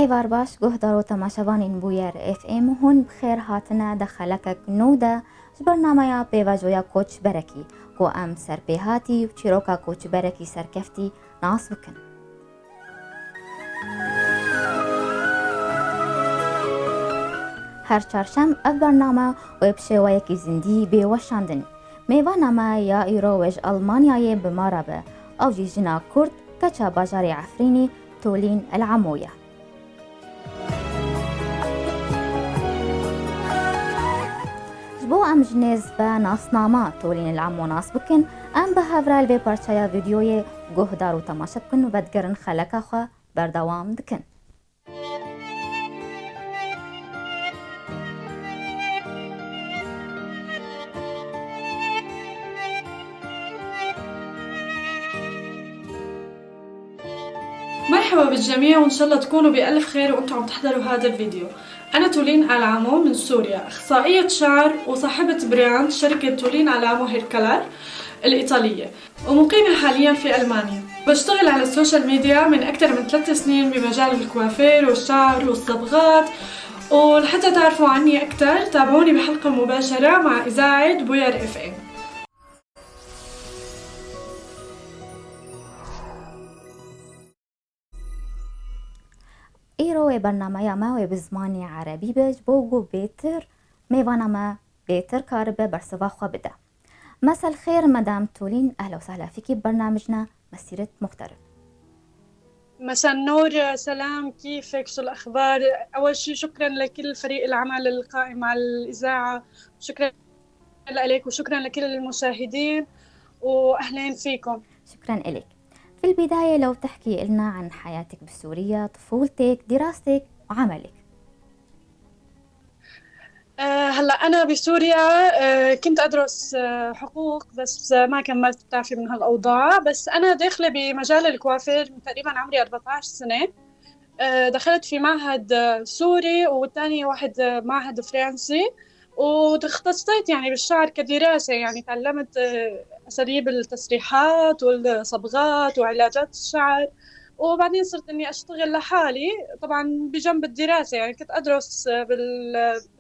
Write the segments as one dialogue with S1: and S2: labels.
S1: Êvar baş guhdar û temaşevanên Bûyer FM hûn bi xêr hatine di xelekek nû de ji bernameya pêvajoya koçberekî ku em serpêhatî û çîroka koçberekî serkeftî nas bikin. Her çarşem ev bername wê bi şêweyekî zindî bê weşandin. Mêvana me ya îro wê ji Almanyayê bi me re be. Ew jî jina Kurd, keça bajarê Efrînê Tolîn El Emo ye. Ji bo em ji nêz ve nasnama Tolîn El Emo nas bikin, em bi hev re li vê parçeya vîdeoyê guhdar û temaşe bikin û vedigerin xeleka xwe berdewam dikin.
S2: مرحبا بالجميع، وإن شاء الله تكونوا بألف خير وأنتم عم تحضروا هذا الفيديو. أنا تولين العمو من سوريا، أخصائية شعر وصاحبة brand شركة تولين العمو hair color الإيطالية، ومقيمة حاليا في ألمانيا. بشتغل على ال social media من أكثر من 3 سنين بمجال الكوافير والشعر والصبغات، ولحتى تعرفوا عني أكثر تابعوني بحلقة مباشرة مع إذاعة بوير FM.
S1: Îro wê bernameya me wê bi zimanê erebî be ji bo ku bêtir mêvana me bêtir karibe bersiva xwe bide. مساء الخير مدام تولين، أهلا وسهلا فيكي ببرنامجنا مسيرة مغترب.
S2: مساء النور، سلام، كيفك؟ شو الأخبار؟ أول شيء شكرا لكل فريق العمل القائم على الإذاعة، شكرا لك وشكرا لكل المشاهدين وأهلين فيكم.
S1: شكرا لك. في البداية لو تحكي لنا عن حياتك بسوريا، طفولتك، دراستك وعملك.
S2: هلا أنا بسوريا كنت أدرس حقوق، بس ما كملت، بتعرفي من هالأوضاع. بس أنا داخلة بمجال الكوافير من تقريبا عمري 14 سنة. دخلت في معهد سوري والثاني واحد معهد فرنسي، وتخصصت يعني بالشعر كدراسة، يعني تعلمت أساليب التسريحات والصبغات وعلاجات الشعر، وبعدين صرت إني أشتغل لحالي، طبعا بجنب الدراسة. يعني كنت أدرس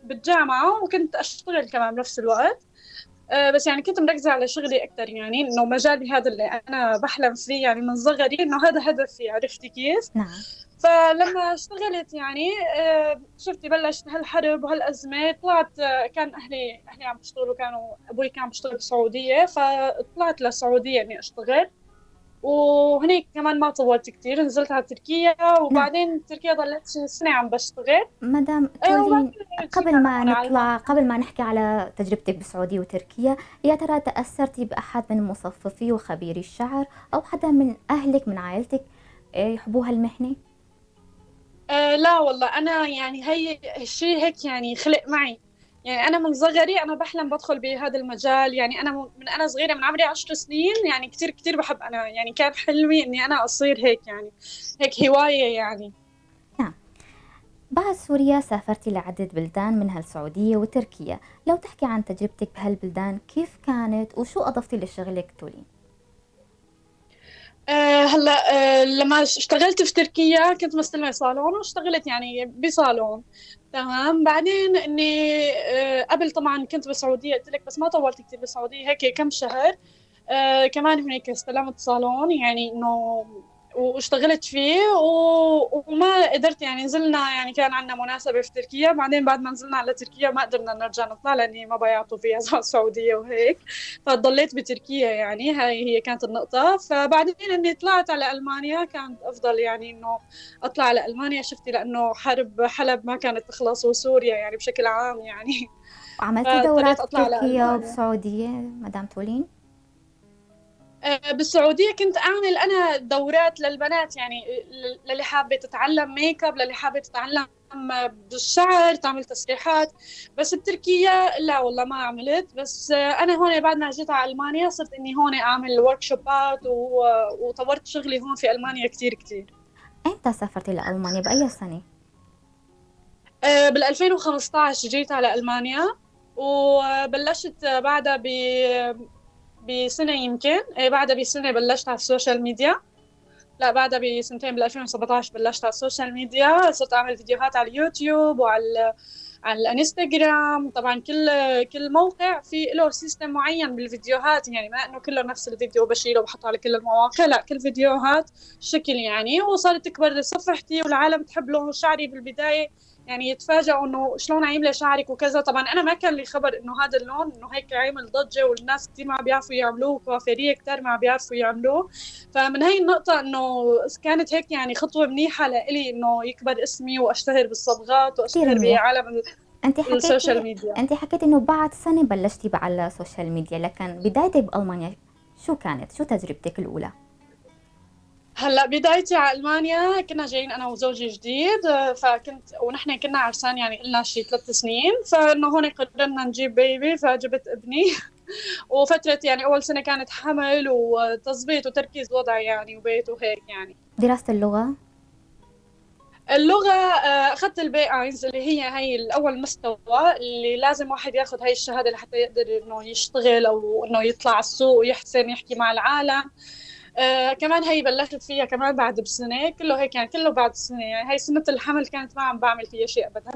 S2: بالجامعة وكنت أشتغل كمان بنفس الوقت، بس يعني كنت مركزة على شغلي أكثر، يعني إنه مجالي هذا اللي أنا بحلم فيه يعني من صغري، إنه هذا هدفي، عرفتي كيف؟
S1: نعم.
S2: فلما اشتغلت يعني شفتي بلشت هالحرب وهالأزمة، طلعت كان أهلي عم بيشتغلوا، كانوا أبوي كان بيشتغل بالسعودية، فطلعت للسعودية إني أشتغل، وهنيك كمان ما طولت كتير، نزلت على تركيا. وبعدين تركيا ضليت سنة عم بشتغل.
S1: مدام تولين،
S2: وبعدين
S1: قبل ما
S2: جيت على
S1: نطلع، قبل ما نحكي على تجربتك بالسعودية وتركيا، يا ترى تأثرتي بأحد من مصففي وخبيري الشعر أو حدا من أهلك من عائلتك يحبوا هالمهنة؟
S2: لا والله، أنا يعني هي الشيء هيك يعني خلق معي، يعني أنا من صغري أنا بحلم بدخل بهذا المجال، يعني أنا من أنا صغيرة، من عمري 10 سنين، يعني كتير كتير بحب أنا، يعني كان حلمي إني أنا أصير هيك، يعني هيك هواية يعني.
S1: نعم، بعد سوريا سافرتي لعدة بلدان منها السعودية وتركيا، لو تحكي عن تجربتك بهالبلدان كيف كانت وشو أضفتي لشغلك تولين؟
S2: هلا لما اشتغلت في تركيا كنت مستلمة صالون، واشتغلت يعني بصالون، تمام. بعدين اني قبل طبعا كنت بالسعودية قلت لك، بس ما طولت كثير بالسعودية، هيك كم شهر. كمان هناك استلمت صالون، يعني انه واشتغلت فيه وما قدرت، يعني نزلنا، يعني كان عندنا مناسبة في تركيا، بعدين بعد ما نزلنا على تركيا ما قدرنا نرجع نطلع لأني ما بيعطوا فيزا على السعودية وهيك، فضليت بتركيا. يعني هاي هي كانت النقطة. فبعدين اني طلعت على ألمانيا كانت أفضل، يعني انه أطلع على ألمانيا، شفتي، لأنه حرب حلب ما كانت تخلص وسوريا يعني بشكل عام يعني.
S1: وعملتي
S2: فاضطريت
S1: دورات
S2: أطلع على
S1: بتركيا
S2: ألمانيا.
S1: وبالسعودية مدام تولين؟
S2: بالسعودية كنت أعمل أنا دورات للبنات، يعني للي حابة تتعلم ميك اب، للي حابة تتعلم بالشعر، تعمل تسريحات. بس بتركيا لا والله ما عملت. بس أنا هون بعد ما جيت على ألمانيا صرت إني هون أعمل workshop ات وطورت شغلي هون في ألمانيا كتير كتير.
S1: إمتى سافرتي لألمانيا، بأي سنة؟
S2: بال 2015 جيت على ألمانيا، وبلشت بعدها بسنة يمكن، إيه، بعدها بسنة بلشت على ال social media. لا بعدها بسنتين بال 2017 بلشت على ال social media، صرت اعمل فيديوهات على اليوتيوب وعلى الانستغرام. طبعا كل موقع في له system معين بالفيديوهات، يعني ما انه كله نفس الفيديو بشيله وبحطه على كل المواقع، لا كل فيديوهات شكل يعني. وصارت تكبر صفحتي والعالم تحب لون شعري بالبداية، يعني يتفاجئوا انه شلون عامله شعرك وكذا. طبعا انا ما كان لي خبر انه هذا اللون انه هيك عامل ضجه والناس كثير ما بيعرفوا يعملوه، كوافيريه كثير ما بيعرفوا يعملوه. فمن هي النقطة انه كانت هيك يعني خطوة منيحة لإلي انه يكبر اسمي واشتهر بالصبغات واشتهر بعالم ال social media.
S1: انت حكيتي انه بعد سنة بلشتي على ال social media، لكن بدايتك بالمانيا شو كانت؟ شو تجربتك الاولى؟
S2: هلا بدايتي على المانيا كنا جايين انا وزوجي جديد، فكنت ونحن كنا عرسان يعني لنا شي 3 سنين، فانه هون قررنا نجيب baby، فجبت ابني. وفترة يعني اول سنة كانت حمل وتظبيط وتركيز وضع يعني وبيت وهيك يعني.
S1: دراسة اللغة؟
S2: اللغة أخذت ال B eins اللي هي الأول مستوى اللي لازم واحد ياخذ هاي الشهادة لحتى يقدر إنه يشتغل أو إنه يطلع على السوق ويحسن يحكي مع العالم. كمان هي بلشت فيها كمان بعد بسنة، كله هيك يعني كله بعد سنة، يعني هي سنة الحمل كانت ما عم بعمل فيها شيء أبدا.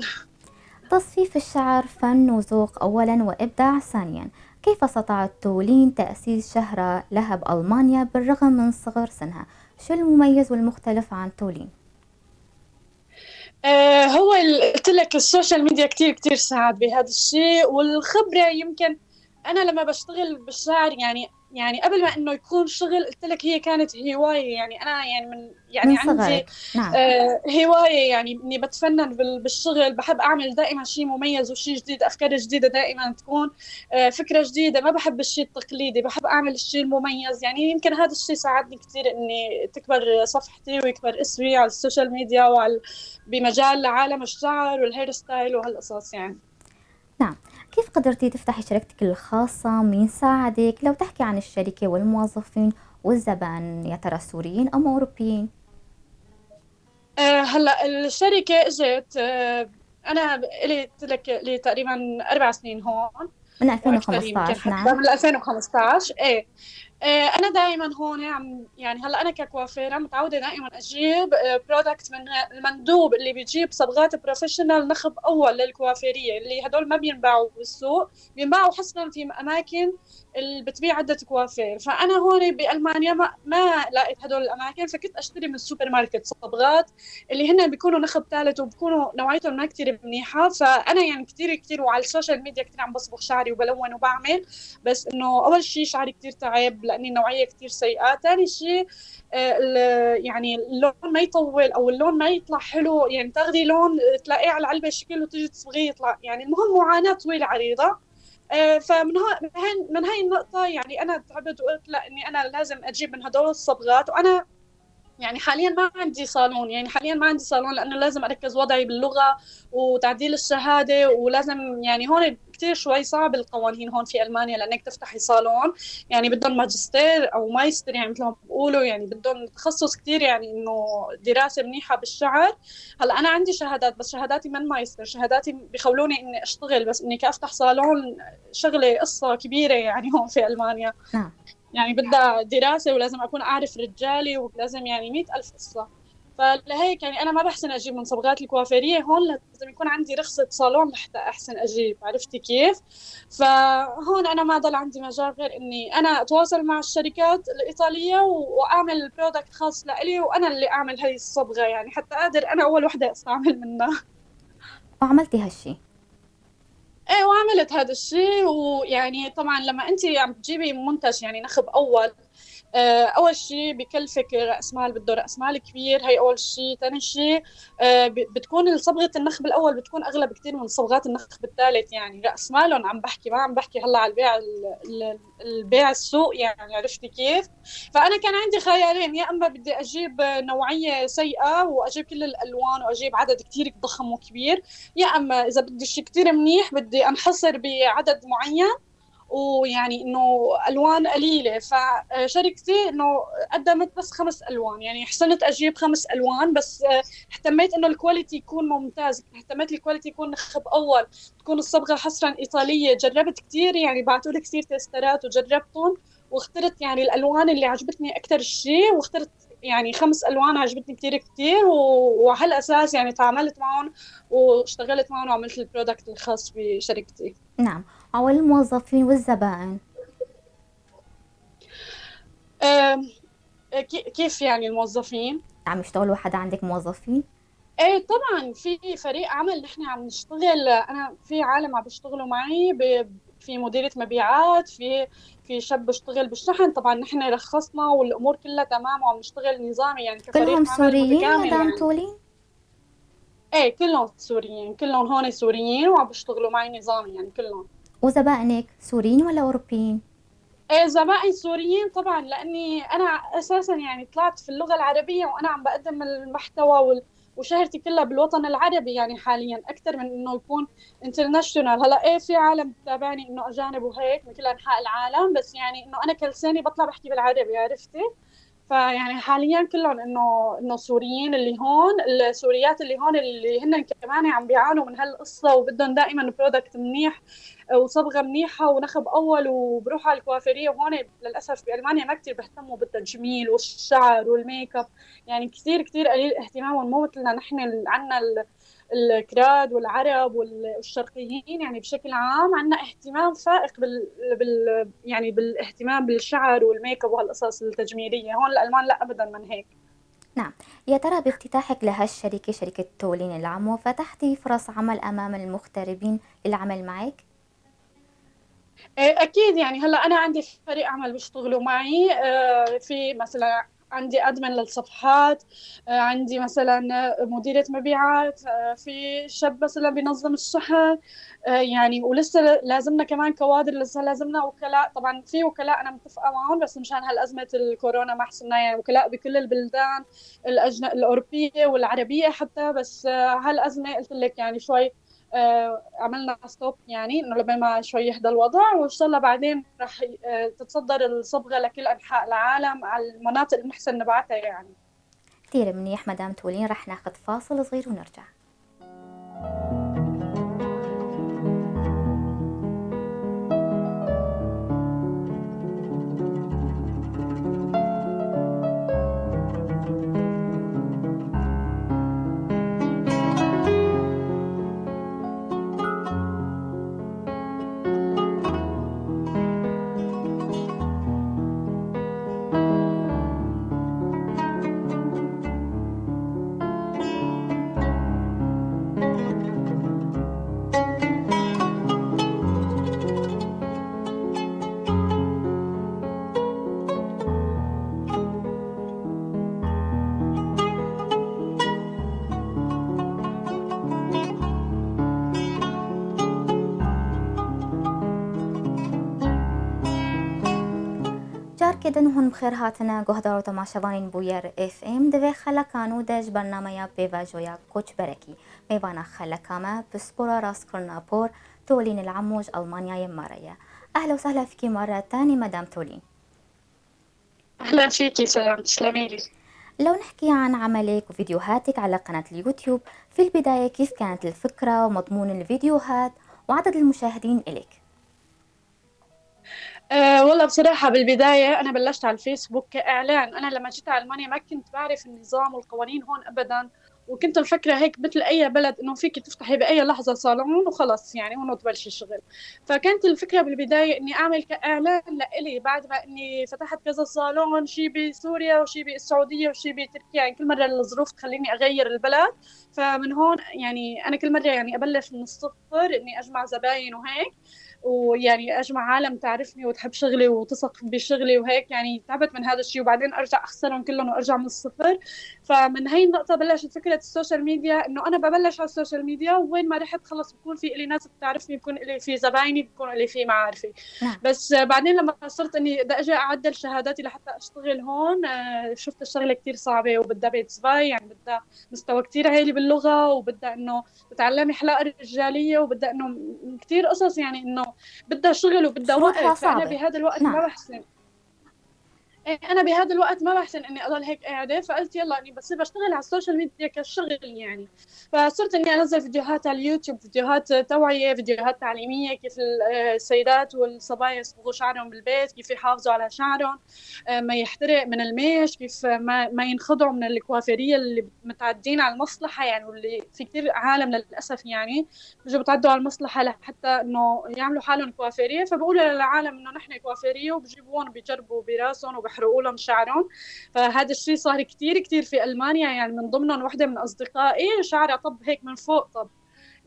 S1: تصفيف الشعر فن وذوق أولا وإبداع ثانيا، كيف استطاعت تولين تأسيس شهرة لها بألمانيا بالرغم من صغر سنها؟ شو المميز والمختلف عن تولين؟
S2: هو قلت لك ال social media كتير كتير ساعد بهذا الشيء، والخبرة. يمكن أنا لما بشتغل بالشعر يعني قبل ما إنه يكون شغل قلت لك هي كانت هواية، يعني أنا يعني من يعني
S1: من
S2: عندي
S1: نعم.
S2: هواية، يعني إني بتفنن بالشغل، بحب أعمل دائما شيء مميز وشيء جديد، أفكار جديدة دائما تكون فكرة جديدة، ما بحب الشيء التقليدي، بحب أعمل الشيء المميز. يعني يمكن هذا الشيء ساعدني كثير إني تكبر صفحتي ويكبر اسمي على ال social media وعلى بمجال عالم الشعر وال hair style وهالقصص يعني.
S1: نعم، كيف قدرتي تفتحي شركتك الخاصة؟ مين ساعدك؟ لو تحكي عن الشركة والموظفين والزبائن، يا ترى سوريين أم أوروبيين؟
S2: هلا الشركة اجت أنا قلت لك لي تقريبا 4 سنين هون،
S1: من 2015. نعم،
S2: من 2015. ايه أنا دائما هون عم يعني هلا أنا ككوافيرة متعودة دائما أجيب product من المندوب اللي بيجيب صبغات professional نخب أول للكوافيرية، اللي هدول ما بينباعوا بالسوق، بينباعوا حصرا في أماكن اللي بتبيع عدة كوافير. فأنا هون بألمانيا ما لقيت هدول الأماكن، فكنت أشتري من السوبر ماركت صبغات اللي هن بيكونوا نخب ثالث وبيكونوا نوعيتهم ما كتير منيحة. فأنا يعني كتير كتير وعلى ال social media كتير عم بصبغ شعري وبلون وبعمل، بس إنه أول شيء شعري كتير تعب لأني النوعية كتير سيئة، ثاني شيء يعني اللون ما يطول أو اللون ما يطلع حلو، يعني تاخذي لون تلاقيه على العلبة شكل وتيجي تصبغيه يطلع، يعني المهم معاناة طويلة عريضة. فمن من هاي النقطة يعني أنا تعبت وقلت لا إني أنا لازم أجيب من هدول الصبغات. وأنا يعني حاليا ما عندي صالون، يعني حاليا ما عندي صالون لأنه لازم أركز وضعي باللغة وتعديل الشهادة، ولازم يعني هون كتير شوي صعب القوانين هون في ألمانيا لأنك تفتحي صالون، يعني بدهم ماجستير أو مايستر يعني مثل ما بيقولوا، يعني بدهم تخصص كتير، يعني إنه دراسة منيحة بالشعر. هلا أنا عندي شهادات بس شهاداتي من مايستر، شهاداتي بخولوني إني أشتغل، بس إني كأفتح صالون شغلة قصة كبيرة يعني هون في ألمانيا.
S1: نعم.
S2: يعني بدها دراسة ولازم أكون أعرف رجالي ولازم يعني 100,000 قصة. فلهيك يعني أنا ما بحسن أجيب من صبغات الكوافيرية هون، لازم يكون عندي رخصة صالون لحتى أحسن أجيب، عرفتي كيف؟ فهون أنا ما ضل عندي مجال غير إني أنا أتواصل مع الشركات الإيطالية وأعمل product خاص لإلي، وأنا اللي أعمل هاي الصبغة، يعني حتى أقدر أنا أول وحدة أستعمل منها.
S1: وعملتي هالشي؟
S2: ايه وعملت هذا الشيء. ويعني طبعا لما انت عم تجيبي منتج يعني نخب اول، اول شيء بكلفك راس مال، بده راس مال كبير، هي اول شيء. ثاني شيء بتكون صبغة النخب الاول بتكون اغلى بكثير من صبغات النخب الثالث، يعني راس مالهم عم بحكي، ما عم بحكي هلا على البيع البيع السوق، يعني عرفتي كيف؟ فانا كان عندي خيارين، يا اما بدي اجيب نوعية سيئه واجيب كل الالوان واجيب عدد كثير ضخم وكبير، يا اما اذا بدي شيء كثير منيح بدي انحصر بعدد معين ويعني انه الوان قليله. فشركتي انه قدمت بس 5 الوان، يعني حسنت اجيب 5 الوان، بس اهتميت انه ال quality يكون ممتاز، اهتميت ال quality يكون نخب اول، تكون الصبغه حصرا ايطالية. جربت كثير، يعني بعثوا لي كثير tester ات وجربتهم، واخترت يعني الالوان اللي عجبتني اكثر شيء، واخترت يعني 5 ألوان عجبتني كتير كتير، وعلى هالأساس يعني تعاملت معهم واشتغلت معهم وعملت ال product الخاص بشركتي.
S1: نعم، والموظفين والزبائن؟
S2: كيف يعني الموظفين؟
S1: عم يشتغلوا حدا عندك موظفين؟
S2: ايه طبعا في فريق عمل، نحن عم نشتغل، انا في عالم عم بيشتغلوا معي، في مديرة مبيعات، في شاب بيشتغل بالشحن. طبعا نحن رخصنا والامور كلها تمام وعم نشتغل نظامي يعني كفريق
S1: كلهم
S2: عمل
S1: سوريين
S2: متكامل
S1: مدام
S2: يعني.
S1: تولين؟
S2: ايه كلهم سوريين، كلهم هون سوريين وعم بيشتغلوا معي نظامي يعني كلهم.
S1: وزبائنك سوريين ولا أوروبيين؟
S2: ايه زبائن سوريين طبعا، لاني انا اساسا يعني طلعت في اللغة العربية وانا عم بقدم المحتوى وشهرتي كلها بالوطن العربي يعني حاليا اكثر من انه يكون international. هلا ايه في عالم بتتابعني انه اجانب وهيك من كل انحاء العالم، بس يعني انه انا كلساني بطلع بحكي بالعربي، عرفتي؟ فيعني حاليا كلهم انه سوريين اللي هون، السوريات اللي هون اللي هن كمان عم بيعانوا من هالقصة وبدهم دائما product منيح وصبغه منيحة ونخب اول وبروحوا على الكوافيريه. وهون للاسف بالمانيا ما كثير بيهتموا بالتجميل والشعر والميك اب، يعني كثير كثير قليل اهتمامهم، مو مثلنا نحن عندنا الكراد والعرب والشرقيين يعني بشكل عام عندنا اهتمام فائق يعني بالاهتمام بالشعر والميك اب وهالقصص التجميلية. هون الالمان لا ابدا من هيك.
S1: نعم، يا ترى بافتتاحك لهالشركة، شركة تولين العمو، فتحتي فرص عمل أمام المغتربين للعمل معك؟
S2: إيه أكيد، يعني هلا أنا عندي فريق عمل بيشتغلوا معي، في مثلا عندي admin للصفحات، عندي مثلا مديرة مبيعات، في شاب مثلا بينظم الشحن، يعني ولسه لازمنا كمان كوادر، لسه لازمنا وكلاء. طبعا في وكلاء انا متفقه معهم، بس مشان هالازمه الكورونا ما حسنا، يعني وكلاء بكل البلدان الاوروبية والعربية حتى، بس هالازمه قلت لك يعني شوي عملنا stop، يعني انه لبين ما شوي يهدى الوضع، وان شاء الله بعدين رح تتصدر الصبغه لكل انحاء العالم على المناطق اللي بنحسن نبعتها يعني.
S1: كثير منيح مدام تولين، رح ناخذ فاصل صغير ونرجع. كدن هون بخير هاتنا گهدار و تماشاوانین بویر اف ام دوی خلکانو دج برنامه پیواجویا کوچ برکی میوانا خلکامه بسپورا راس کرنا بور تولين العموج ألمانيا يماريا. أهلا وسهلا فيكي مرة تانية مدام تولين.
S2: أهلا فيكي، سلام، تسلمي لي.
S1: لو نحكي عن عملك وفيديوهاتك على قناة اليوتيوب، في البداية كيف كانت الفكرة ومضمون الفيديوهات وعدد المشاهدين إلك؟
S2: والله بصراحة بالبداية أنا بلشت على الفيسبوك كإعلان. أنا لما جيت على ألمانيا ما كنت بعرف النظام والقوانين هون أبداً، وكنت مفكرة هيك مثل أي بلد إنه فيك تفتحي بأي لحظة صالون وخلص يعني هون تبلشي شغل. فكانت الفكرة بالبداية إني أعمل كإعلان لإلي، بعد ما إني فتحت كذا صالون، شي بسوريا وشي بالسعودية وشي بتركيا، يعني كل مرة الظروف تخليني أغير البلد. فمن هون يعني أنا كل مرة يعني أبلش من الصفر إني أجمع زباين وهيك، ويعني أجمع عالم تعرفني وتحب شغلي وتثق بشغلي وهيك، يعني تعبت من هذا الشيء، وبعدين أرجع أخسرهم كلهم وأرجع من الصفر. فمن هاي النقطة بلشت فكرة ال social media، إنه أنا ببلش على ال social media وين ما رحت خلص بكون في إلي ناس بتعرفني، بكون إلي في زبايني، بكون إلي في معارفي. بس بعدين لما صرت إني بدي أجي أعدل شهاداتي لحتى أشتغل هون، شفت الشغلة كتير صعبة وبدها B zwei، يعني بدها مستوى كتير عالي باللغة، وبدها إنه تتعلمي حلاقة رجالية، وبدها إنه كتير قصص، يعني إنه بدها شغل وبدها
S1: شروطها
S2: وقت. فأنا
S1: صعبة.
S2: بهذا الوقت ما بحسن. إيه، انا بهذا الوقت ما بحسن اني اضل هيك قاعده، فقلت يلا اني بصير بشتغل على ال social media كشغل يعني. فصرت اني انزل فيديوهات على اليوتيوب، فيديوهات توعيه، فيديوهات تعليمية، كيف السيدات والصبايا يصبغوا شعرهم بالبيت، كيف يحافظوا على شعرهم ما يحترق من الميش، كيف ما ينخدعوا من الكوافيريه اللي متعدين على المصلحة يعني، واللي في كثير عالم للاسف يعني بيجوا بتعدوا على المصلحة لحتى انه يعملوا حالهم كوافيريه، فبقولوا للعالم انه نحن كوافيريه، وبجيبوهم بيجربوا براسهم وبحرقوا لهم شعرهم. فهذا الشيء صار كثير كثير في المانيا يعني، من ضمنهم وحده من اصدقائي شعرها طب هيك من فوق طب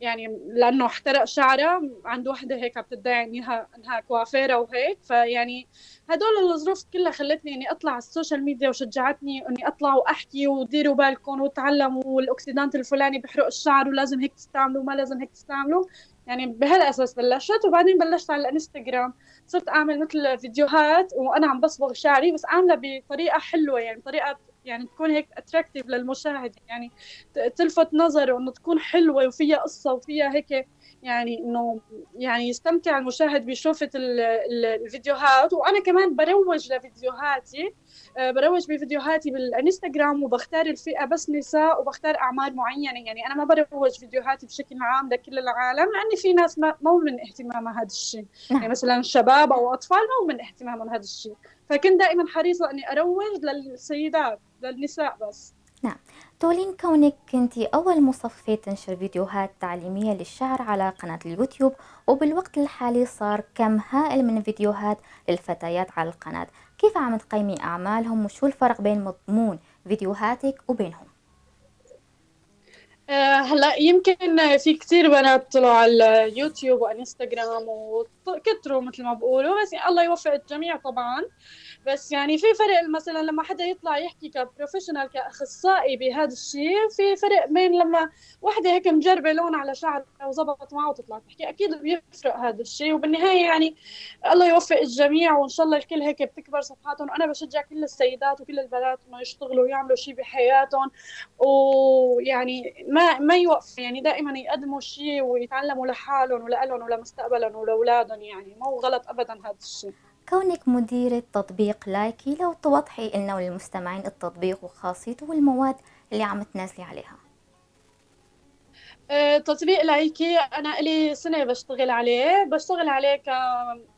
S2: يعني، لانه احترق شعرها عند وحده هيك عم تدعي انها كوافيره وهيك. فيعني هدول الظروف كلها خلتني اني اطلع على ال social media، وشجعتني اني اطلع واحكي وديروا بالكم وتعلموا، وال oxydant الفلاني بحرق الشعر ولازم هيك تستعملوا وما لازم هيك تستعملوا يعني. بهالاساس بلشت، وبعدين بلشت على الانستغرام، صرت اعمل مثل فيديوهات وانا عم بصبغ شعري، بس عامله بطريقة حلوة يعني، بطريقة يعني تكون هيك attractive للمشاهد يعني، تلفت نظره، انه تكون حلوة وفيها قصة وفيها هيك يعني، انه يعني يستمتع المشاهد بشوفه الفيديوهات. وانا كمان بروج لفيديوهاتي، بروج بفيديوهاتي بالانستغرام، وبختار الفئة بس نساء، وبختار اعمار معينة يعني. انا ما بروج فيديوهاتي بشكل عام لكل العالم، لاني في ناس ما مو من اهتمامها هذا الشيء. يعني مثلا شباب او اطفال مو من اهتمامهم هذا الشيء، فكنت دائما حريصة اني اروج للسيدات للنساء بس.
S1: نعم تولين، كونك كنت أول مصففة تنشر فيديوهات تعليمية للشعر على قناة اليوتيوب، وبالوقت الحالي صار كم هائل من الفيديوهات للفتيات على القناة، كيف عم تقيمي أعمالهم وشو الفرق بين مضمون فيديوهاتك وبينهم؟
S2: هلا يمكن في كثير بنات طلعوا على اليوتيوب وانستغرام وكتروا مثل ما بقولوا، بس الله يوفق الجميع طبعا. بس يعني في فرق مثلا لما حدا يطلع يحكي ك professional كاخصائي بهذا الشيء، في فرق بين لما وحده هيك مجربه لون على شعرها وزبط معه وتطلع تحكي، اكيد بيفرق هذا الشيء. وبالنهاية يعني الله يوفق الجميع، وان شاء الله الكل هيك بتكبر صفحاتهم. وانا بشجع كل السيدات وكل البنات انه يشتغلوا ويعملوا شيء بحياتهم، ويعني ما يوقف يعني، دائما يقدموا شيء ويتعلموا لحالهم ولألهم ولمستقبلهم ولأولادهم يعني، مو غلط ابدا هذا الشيء.
S1: كونك مديرة تطبيق لايكي، لو توضحي لنا وللمستمعين التطبيق وخاصيته والمواد اللي عم تنزلي عليها.
S2: تطبيق لايكي أنا لي سنة بشتغل عليه، بشتغل عليه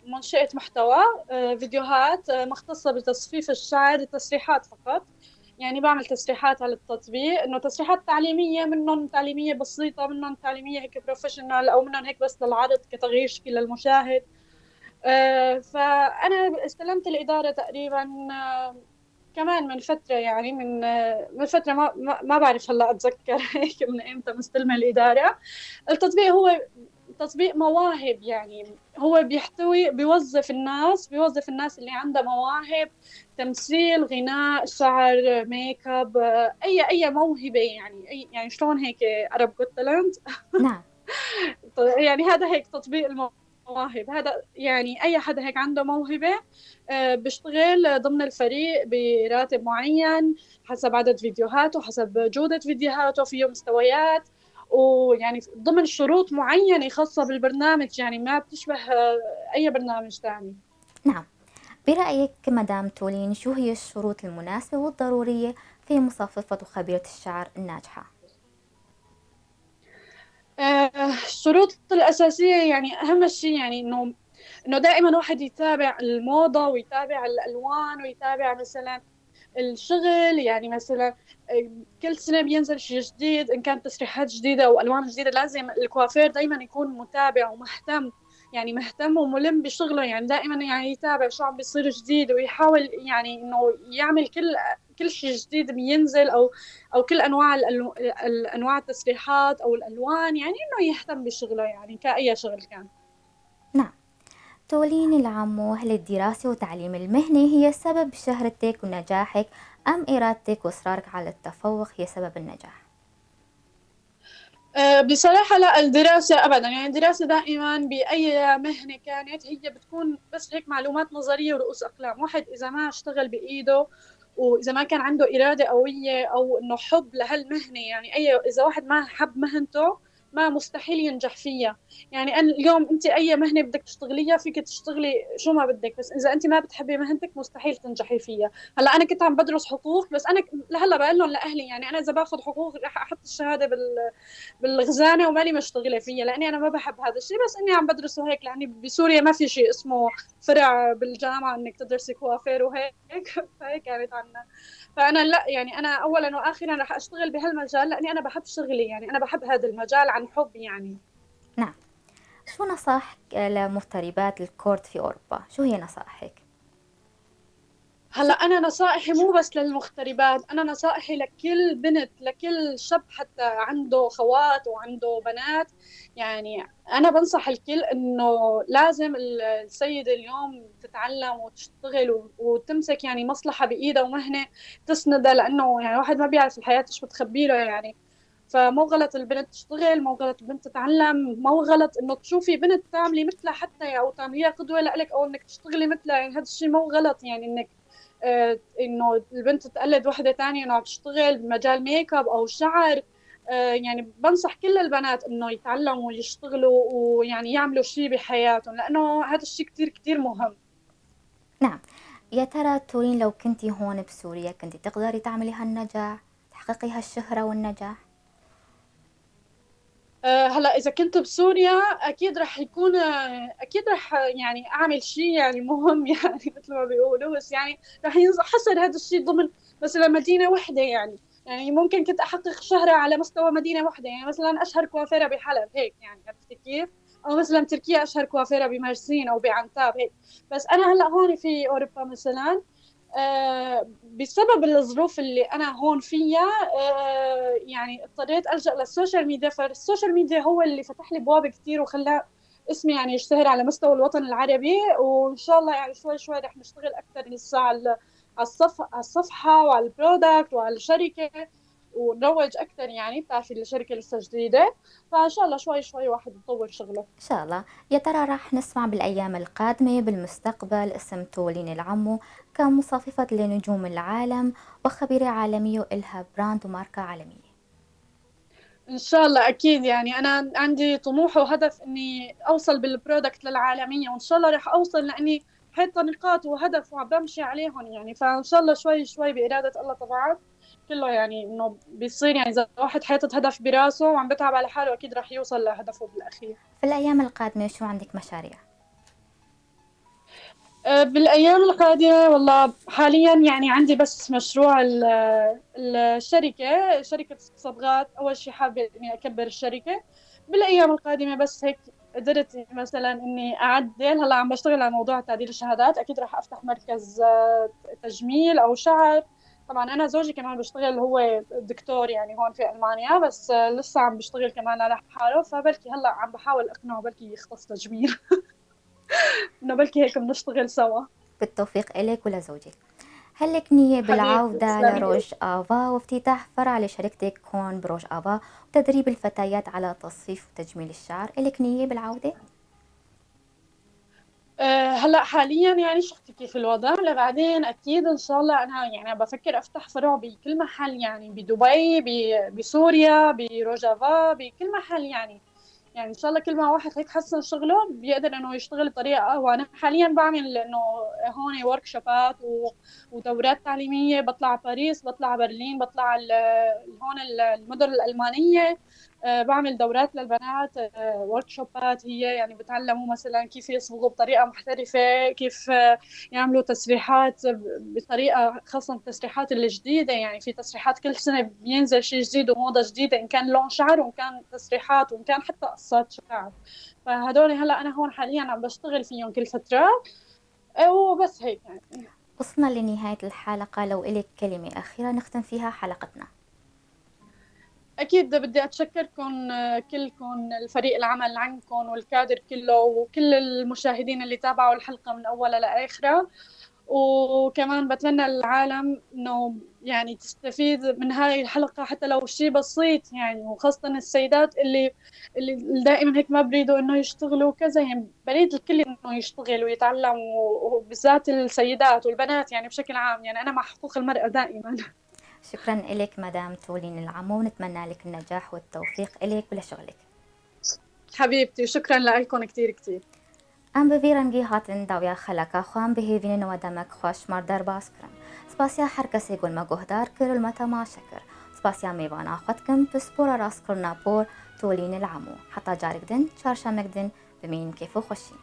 S2: كمنشئة محتوى، فيديوهات مختصة بتصفيف الشعر، التسريحات فقط يعني. بعمل تسريحات على التطبيق، انه تسريحات تعليمية، منهم تعليمية بسيطة، منهم تعليمية هيك professional، او منهم هيك بس للعرض كتغيير شكل للمشاهد. فانا استلمت الادارة تقريبا كمان من فترة يعني، من فترة ما بعرف هلا اتذكر هيك من امتى مستلمه الادارة. التطبيق هو تطبيق مواهب يعني، هو بيحتوي بيوظف الناس اللي عندها مواهب، تمثيل، غناء، شعر، ميك اب، اي موهبة يعني، اي يعني شلون هيك Arab Got Talent.
S1: نعم.
S2: يعني هذا هيك تطبيق المواهب، هذا يعني اي حدا هيك عنده موهبة بيشتغل ضمن الفريق براتب معين حسب عدد فيديوهاته، حسب جوده فيديوهاته، فيه مستويات، ويعني ضمن شروط معينة خاصة بالبرنامج يعني، ما بتشبه أي برنامج ثاني.
S1: نعم، برأيك مدام تولين شو هي الشروط المناسبة والضرورية في مصففة وخبيرة الشعر الناجحة؟
S2: الشروط الأساسية يعني أهم شيء يعني إنه دائما واحد يتابع الموضة ويتابع الألوان ويتابع مثلا الشغل يعني، مثلا كل سنة بينزل شيء جديد، إن كانت تسريحات جديدة أو ألوان جديدة، لازم الكوافير دايما يكون متابع ومهتم يعني، مهتم وملم بشغله يعني، دائما يعني يتابع شو عم بيصير جديد، ويحاول يعني إنه يعمل كل شيء جديد بينزل، أو كل أنواع الأنواع التسريحات أو الألوان يعني، إنه يهتم بشغله يعني كأي شغل كان.
S1: نعم تولين العمو، هل الدراسة وتعليم المهنة هي سبب شهرتك ونجاحك، أم إرادتك وإصرارك على التفوق هي سبب النجاح؟
S2: بصراحة لا، الدراسة أبدا يعني، الدراسة دائما بأي مهنة كانت هي بتكون بس هيك معلومات نظرية ورؤوس أقلام. واحد إذا ما اشتغل بإيده، وإذا ما كان عنده إرادة قوية أو إنه حب لهالمهنة يعني، أي إذا واحد ما حب مهنته ما مستحيل ينجح فيها. يعني أنا اليوم أنت أي مهنة بدك تشتغليها فيك تشتغلي شو ما بدك، بس إذا أنت ما بتحبي مهنتك مستحيل تنجحي فيها. هلا أنا كنت عم بدرس حقوق، بس أنا لهلا بقول لهم لأهلي يعني أنا إذا باخذ حقوق رح أحط الشهادة بالخزانة ومالي مشتغلة فيها، لأني أنا ما بحب هذا الشيء، بس إني عم بدرسه هيك لأني بسوريا ما في شيء اسمه فرع بالجامعة إنك تدرسي كوافير وهيك فهيك كانت عنا. فأنا لا، يعني أنا أولاً وآخراً رح أشتغل بهالمجال لأني أنا بحب شغلي، يعني أنا بحب هذا المجال عن حب يعني.
S1: نعم. شو نصائحك لمغتربات الكورد في أوروبا؟ شو هي نصائحك؟
S2: هلا أنا نصائحي مو بس للمغتربات، أنا نصائحي لكل بنت، لكل شاب حتى عنده خوات وعنده بنات. يعني أنا بنصح الكل إنه لازم السيدة اليوم تتعلم وتشتغل وتمسك يعني مصلحة بإيدها ومهنة تسندها، لأنه يعني واحد ما بيعرف الحياة إيش بتخبي له يعني. فمو غلط البنت تشتغل، مو غلط البنت تتعلم، مو غلط إنه تشوفي بنت تعملي مثلها حتى أو تعمليها قدوة لإلك أو إنك تشتغلي مثلها، يعني هذا الشيء مو غلط، يعني إنه البنت تقلد وحدة تانية إنه عم تشتغل بمجال ميك اب أو شعر. يعني بنصح كل البنات إنه يتعلموا ويشتغلوا ويعني يعملوا شيء بحياتهم، لأنه هذا الشيء كتير كتير مهم.
S1: نعم. يا ترى تولين لو كنتي هون بسوريا كنتي تقدري تعملي هالنجاح، تحققي هالشهرة والنجاح؟
S2: هلا إذا كنت بسوريا أكيد رح يكون، أكيد رح يعني أعمل شيء يعني مهم يعني مثل ما بيقولوا، بس يعني رح ينحصر هذا الشيء ضمن مثلا مدينة وحدة، يعني ممكن كنت أحقق شهرة على مستوى مدينة وحدة، يعني مثلا أشهر كوافيرة بحلب هيك، يعني عرفتي كيف؟ أو مثلا تركيا أشهر كوافيرة بمرسين أو بعنتاب هيك. بس أنا هلا هون في أوروبا مثلا، بسبب الظروف اللي أنا هون فيها، يعني اضطريت ألجأ للسوشيال ميديا. فالسوشيال ميديا هو اللي فتح لي أبواب كتير وخلى اسمي يعني يشتهر على مستوى الوطن العربي، وإن شاء الله يعني شوي شوي رح نشتغل أكتر لسه على الصفحة وعلى ال product وعلى الشركة ونروج أكتر، يعني بتعرفي الشركة لسه جديدة، فإن شاء الله شوي شوي واحد يطور شغله.
S1: إن شاء الله. يا ترى راح نسمع بالأيام القادمة بالمستقبل اسم تولين العمو كمصففة لنجوم العالم وخبيرة عالمية وإلها brand وماركة عالمية؟
S2: إن شاء الله أكيد، يعني أنا عندي طموح وهدف إني أوصل بال product للعالمية، وإن شاء الله رح أوصل لأني حاطة نقاط وهدف وعم بمشي عليهم يعني. فإن شاء الله شوي شوي بإرادة الله طبعا كله يعني إنه بيصير، يعني إذا واحد حاطط هدف براسه وعم بتعب على حاله أكيد رح يوصل لهدفه بالأخير.
S1: في الأيام القادمة شو عندك مشاريع؟
S2: بالأيام القادمة والله حاليا يعني عندي بس مشروع الشركة، شركة الصبغات. أول شيء حابة إني أكبر الشركة بالأيام القادمة، بس هيك قدرت مثلا إني أعدل. هلا عم بشتغل على موضوع تعديل الشهادات، أكيد رح أفتح مركز تجميل أو شعر. طبعا أنا زوجي كمان بيشتغل، هو دكتور يعني هون في ألمانيا، بس لسه عم بيشتغل كمان على حاله، فبلكي هلا عم بحاول أقنعه بلكي يختص تجميل إنه بلكي هيك بنشتغل سوا.
S1: بالتوفيق إلك ولزوجك. هل لك نية
S2: حبيبتي،
S1: بالعودة
S2: تسلمي.
S1: لروج آفا وافتتاح فرع لشركتك هون بروج آفا وتدريب الفتيات على تصفيف وتجميل الشعر؟ إلك نية بالعودة؟
S2: هلا حاليا يعني شفتي كيف الوضع، لبعدين اكيد ان شاء الله انا يعني بفكر افتح فروع بكل محل، يعني بدبي، بسوريا، بروجافا، بكل محل يعني. يعني ان شاء الله كل ما واحد هيك حسن شغله بيقدر انه يشتغل بطريقه اقوى. انا حاليا بعمل انه هون ورك شوبات ودورات تعليميه، بطلع باريس، بطلع برلين، بطلع هون المدن الالمانيه، بعمل دورات للبنات، ورك شوبات هي يعني بتعلموا مثلا كيف يصبغوا بطريقه محترفه، كيف يعملوا تسريحات بطريقه، خاصه التسريحات الجديده. يعني في تسريحات كل سنه بينزل شيء جديد وموضه جديده، ان كان لون شعر وان كان تسريحات وان كان حتى قصات شعر. فهدول هلا انا هون حاليا عم بشتغل فيهم كل فتره، وبس هيك يعني.
S1: وصلنا لنهايه الحلقه، لو إلك كلمه اخيره نختم فيها حلقتنا.
S2: أكيد بدي أتشكركم كلكم، الفريق العمل عندكم والكادر كله وكل المشاهدين اللي تابعوا الحلقة من أولها لآخرها. وكمان بتمنى للعالم إنه يعني تستفيد من هاي الحلقة حتى لو شيء بسيط يعني، وخاصة السيدات اللي دائما هيك ما بريدوا إنه يشتغلوا وكذا، يعني بريد الكل إنه يشتغل ويتعلم، وبالذات السيدات والبنات يعني بشكل عام. يعني أنا مع حقوق المرأة دائما.
S1: شكرا لك مدام تولين العمو، ونتمنى لك النجاح والتوفيق إليك ولشغلك.
S2: حبيبتي، شكرا لكم كثير كثير.
S1: Em bi vî rengî hatin dawiya xeleka xwe, em bi hêvînin we demek xweş mar derbas kirin. Spasiya her kesê ku li me guhdar kir û li me temaşe kir. Spasiya mêvana xwe dikim, pispora rastkirina por Tolîn El Emo. Heta carek din, çarşemek din, bimînin kêf û xweşî.